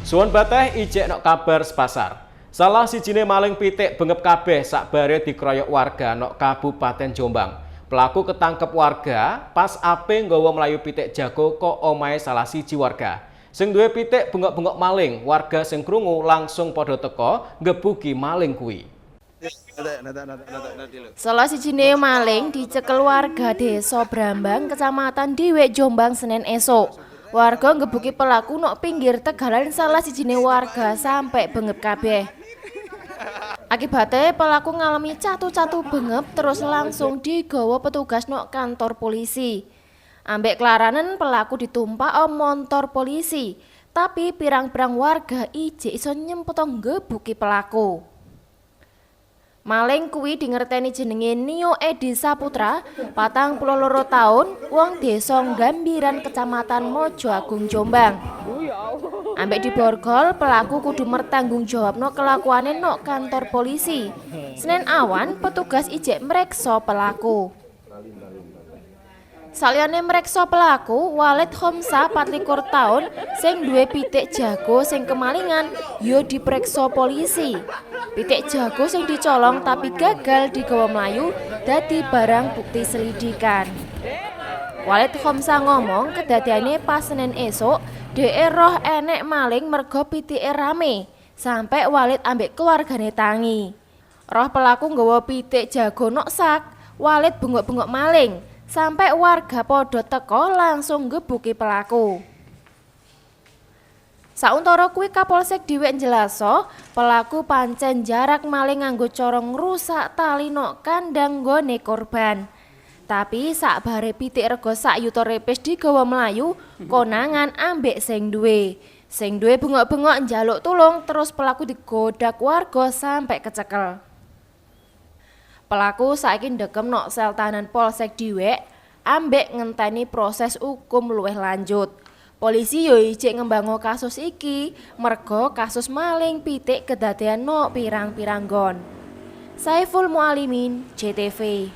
Suwun Bateh ijek nok kabar sepasar. Salah sijine maling pitik bengep kabeh sakbare dikeroyok warga nok Kabupaten Jombang. Pelaku ketangkep warga pas ape nggawa mlayu pitik jago kok omahe salah siji warga. Sing duwe pitik bengok-bengok maling, warga sing krungu langsung padha teka nggebuki maling kuwi. Salah sijine maling dicekel warga Desa Brambang, Kecamatan Diwek, Jombang, Senin esuk. Warga nggebuki pelaku nok pinggir tegalan salah sijine warga sampai bengep kabeh. Akibatnya pelaku ngalami catu-catu bengep terus langsung digawa petugas nok kantor polisi. Ambek kelaranen pelaku ditumpak montor polisi, tapi pirang-pirang warga ije iso nyempet nggebuki pelaku. Maling kuwi dingerteni jenenge Nio Edi Saputra, 42 tahun, wong desa Gambiran, Kecamatan Mojoagung, Jombang. Ambek diborgol, pelaku kudu mertanggung jawabno kelakuane nok kantor polisi. Senin awan, petugas ijek mreksa pelaku. Saliyane mreksa pelaku, Walid Khomsa 24 tahun sing duwe pitik jago sing kemalingan yo diperiksa polisi. Pitik jago sing dicolong tapi gagal digawa mlayu dadi barang bukti selidikan. Walid Khomsa ngomong kedadiane pas Senin esuk, dhek roh enek maling mergo pitike rame, sampai Walid ambek keluargane tangi. Roh pelaku nggawa pitik jago nok sak, Walid bengok-bengok maling, sampai warga podo teko langsung nggebuki pelaku. Sauntara kuwi Kapolsek Diwek njelaso, pelaku pancen jarak maling nganggo cara ngrusak tali nok kandang nggone korban. Tapi sakbare pitik rega sak yuta repes digawa mlayu, konangan ambek sing duwe. Sing duwe bengok-bengok njaluk tulung, terus pelaku digodak warga sampai kecekel. Pelaku saiki ndekem nok sel tahanan Polsek Diwek ambek ngenteni proses hukum luwih lanjut. Polisi yo ijek ngembango kasus iki mergo kasus maling pitik kedadean nok pirang-pirang gon. Saiful Mualimin, JTV.